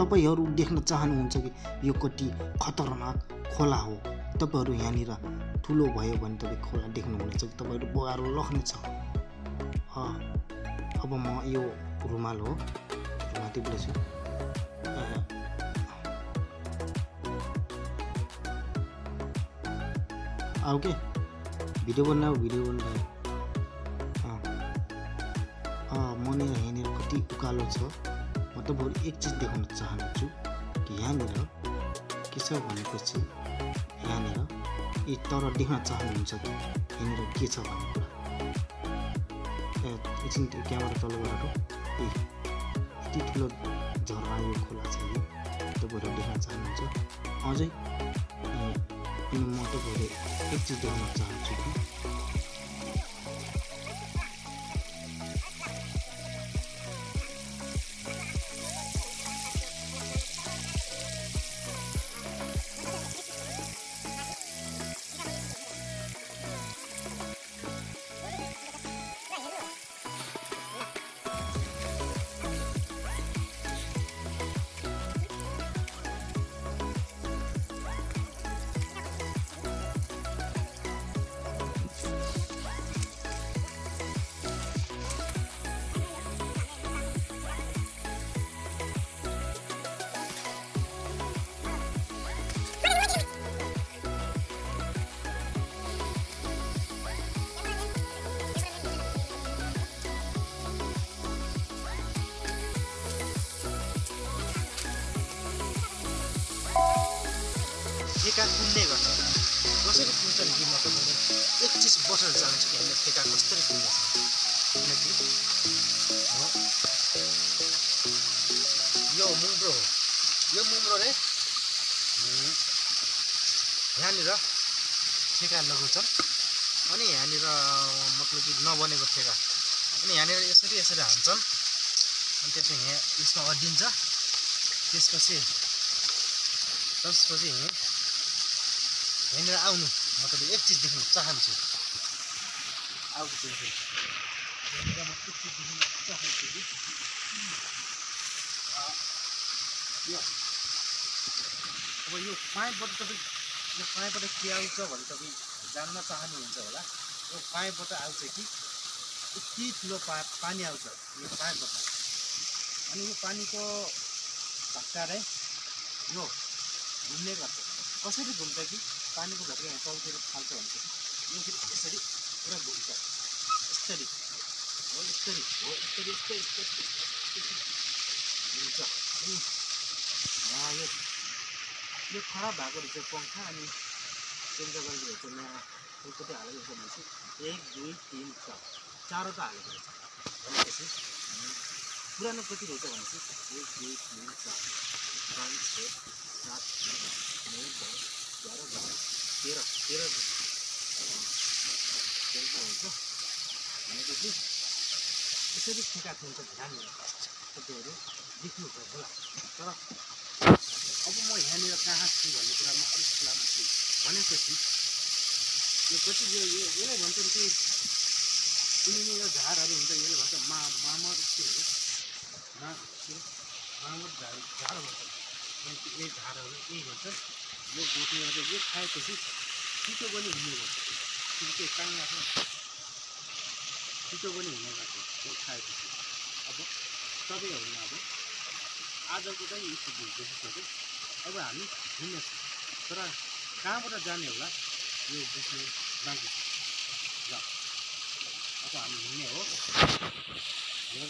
तपाईहरु देख्न चाहनुहुन्छ कि यो कति खतरनाक खोला हो, तपाईहरु यहाँनिर ठुलो भयो भने तपाई खोला देख्नुहुनेछ कि तपाईहरु बगारो लख्ने छ। अब म यो रुमाल हो माथि बोलेछु। आओ के भिडियो बनाऊ मने यहाँनिर कति उकालो छ। म तपाईहरु एक चीज देखाउन चाहन्छु कि यहाँनिर के छ भनेपछि यहाँनिर यी तर देख्न चाहनुहुन्छ कि यहाँनिर के छ भन्ने कुरा। एकछिन त्यो क्यामेरा तल गरेर यति ठुलो झरना यो खोला छ यो तपाईहरु देख्न चाहनुहुन्छ। अझै अनि म तपाईहरु एक चीज देखाउन चाहन्छु कि ठेका कुन्ने गर्छ कसरी कुन्छन् कि म तपाईलाई एक चीज बताउन चाहन्छु कि हामीले ठेका कसरी कुन्छ। किनकि यो मुम्रो हो, यो मुम्रो रे यहाँनिर ठेका लगाउँछन् अनि यहाँनिर मतलब कि नबनेको ठेका अनि यहाँनिर यसरी हान्छन् अनि त्यसपछि यसमा अड्डिन्छ। त्यसपछि यहाँनिर आउनु म तपाईँ एक चीज देख्न चाहन्छु। आउनु यहाँनिर म एक चीज देख्न चाहन्छु कि अब यो पाइपबाट तपाईँ यो पाइपबाट के आउँछ भने तपाईँ जान्न चाहनुहुन्छ होला। यो पाइपबाट आउँछ कि यति ठुलो पानी आउँछ यो पाइपबाट अनि यो पानीको धक्काले यो घुम्ने गर्छ। कसरी घुम्छ कि पानीको धक्का यहाँ तलतिर फाल्छ भन्छ यो फेरि यसरी पुरा घुम्छ यसरी घुम्छ। अनि यो खराब भएको रहेछ पङ्खा अनि चेन्ज गरेको रहेछ नयाँ कति हालेको रहेछ भनेपछि 1 2 3 4 चारवटा हालेको रहेछ। भनेपछि पुरानो कति रहेछ भनेपछि 1 2 3 4 5 6 7 8 9 10 11 12 13 हुन्छ। भनेपछि यसरी ठेका थुन्छ ध्यान तपाईँहरू देख्नुभयो होला। तर अब म यहाँनिर कहाँ छु भन्ने कुरामा अलिक लामो छु भनेपछि यो कति यसलाई भन्छन् कि कुनै यो झारहरू हुन्छ यसले भन्छ मामर झार भन्छ। यही झारहरू यही भन्छ यो गोठेर यो खाएपछि छिटो पनि हुने गर्छ। छिटो कहाँ लाग्छ छिटो पनि हुने गर्छ यो खाएपछि। अब तपाईँहरूले अब आजको चाहिँ यो चिज देखिसक्यो। अब हामी हिँड्नेछौँ तर कहाँबाट जाने होला यो बुझ्ने बाँकी छ। ल अब हामी हिँड्ने हो जाने